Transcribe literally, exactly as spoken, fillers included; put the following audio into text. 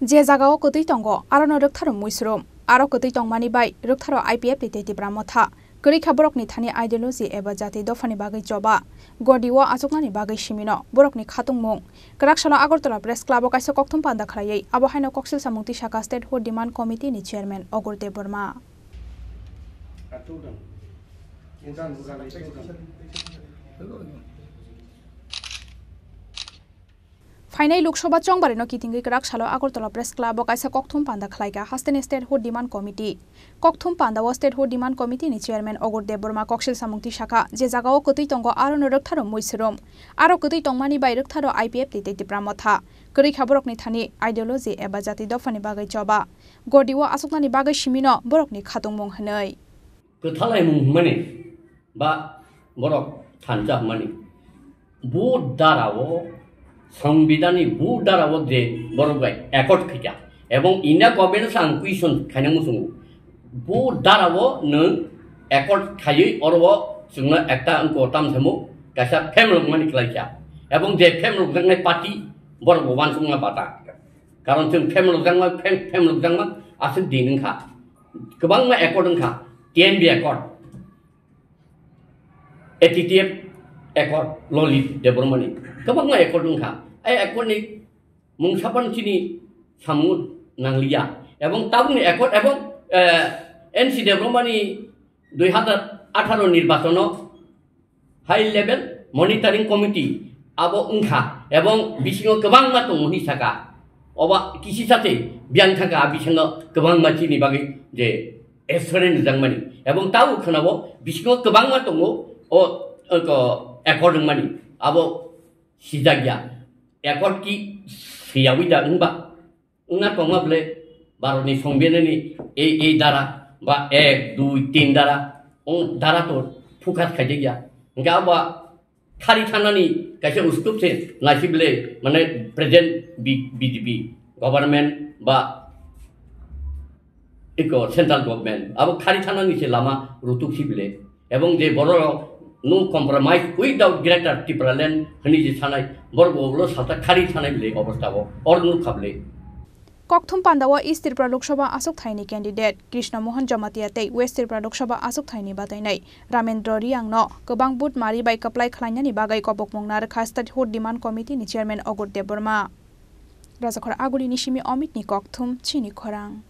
Je jagao kwtwi tongo, arono rwktharo muisrum. Aro kwtwi tongmani bai rwktharo I P F T tei Tipra Motha. Kwrwi kha borokni thani ideology eba jati dophani bagwi choba. Godi o achuknani bagwi simino borokni khatungmung. Kwrak salo Agartala Press Club o kaisa kokthum panda khlaiwi abo haino koksil samung twi sakha Statehood Demand Committee ni Chairman Ogur Debbarma. Phainai Lok Sabha chongbarino kitingwi kwrak salo Agartala Press Club o kaisa kokthum panda khlaikha hasteni Statehood Demand Committee. Kokthum panda o Statehood Demand Committee ni Chairman Ogur Debbarma koksil samung twi sakha, je jagao kwtwi tongo arono rwktharo muisrum. Aro kwtwi tongmani bai rwktharo I P F T tei Tipra Motha. Kwrwi kha borokni thani ideology eba jati dophani bagwi choba. Godi o achuknani bagwi simino borokni khatungmung hwnwi. Kwthalai mung hwnmani ba borok thansa hwnmani. Bo dara o, Songbidanni bo dara o je borok bai accord khaikha. Ebong India government o ang question khaina muchungo. Bo dara o nwng accord khaiwi oro o chwngno ekta wngko tam samo kaisa family mani khlaikha. Ebong je family jaknai party borok bo uansukma bata. Karon chwng family jakma, fam-, family jakma aswk din wngkha. Kwbangma accord wngkha. T N B accord. A T T F accord, Lalit Debbarmani kwbangma accord wngkha. Ai accord ni mung sapan chini samung nangliya. Ebong tabukni accord ebong, eh, N C Debbarmani dui hazar atharo nirbachano high level monitoring committee abo wngkha. Ebong bisingo kwbangma tongo hwnwi saka. Oba kisi sate biyang thangkha, a bisingo kwbangma chini bagwi je accident rijak mani. Ebong tabo khwnabo bisingo kwbangma tongo o, o, accord wngmani. Abo sijak ya. Accord ki siyawi da wngba? Wngna tongma bwle Bharatni Songbidanni ei, ei dara ba ek, dui, tin dara, o dara to focus khaijak ya. Hingke abo khari thanani kaisa ustup se naisi bwle, mane present B-, B J P government ba eko central government abo khari thanani se lama rutuk si bwle, ebong je borok no compromise without Greater Tipraland hwnwi je sanai borok bo ulo salta khari thanai bwle obostha bo or nuk kha bwle. Kokthum panda o East Tripura Lok Sabha aswk thaini candidate Krishna Mohan Jamatia tei West Tripura Lok Sabha aswk thaini batainai Ramendra Riang no kwbang vote mari bai kwplai khlainani bagwi kobokmung narwkha Statehood Demand Committee ni Chairman Ogur Debbarma. Rajakhor Aguli ni simi Amit ni kokthum chini khorang.